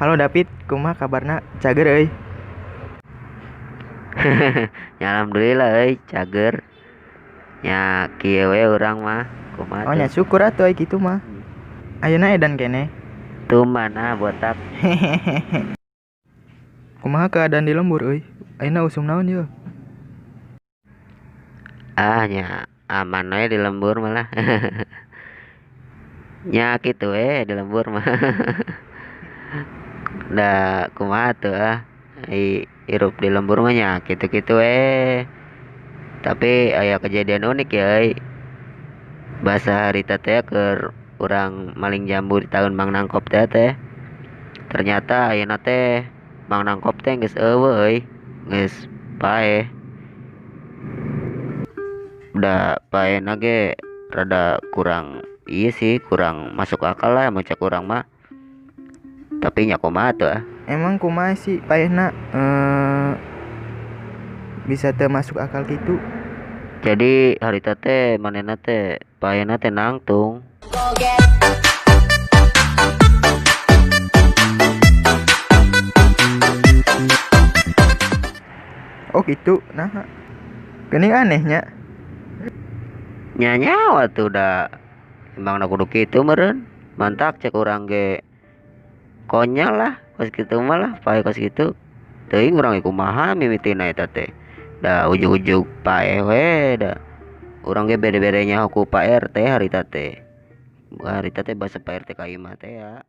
Halo David, kumaha kabarna? Cager euy. Ya alhamdulillah euy, cager. Nya kieu we urang mah, kumaha Oh nya tuh? syukur atuh ai kitu mah. Ayeuna edan keneh. Tuman ah botak. Kumaha keadaan di lembur euy? Ayeuna usum naon yeuh? Ah nya aman we di lembur malah. Nya kitu we di lembur mah. Da kumaha tuh ah, ai hirup di lembur mah nya kitu-kitu we. Tapi aya kejadian unik ya euy. Basa harita teh keur urang maling jambu di tahun Mang Nangkop teh teh. Ternyata ayeuna teh Mang Nangkop teh geus eueuh euy, geus paeh. Da paehna ge rada kurang ieu sih, kurang masuk akal lah mun cek urang mah. Tapi nya kumaha tuh ah. Emang kumaha sih paehna bisa teu masuk akal kitu? Jadi harita teh manehna teh paehna teh nangtung. Oh gitu, nah geuning anehnya. Nya nyawa tuh da emang kudu kitu meureun. Mantak cek urang ge konyol lah kos kitu mah lah, paeh kos kitu. Teuing urang ge kumaha mimitina eta teh. Da ujug-ujug paeh we da. Urang ge bere-bere nyaho ku Pak RT harita teh. Harita teh basa Pak RT ka imah teh ya.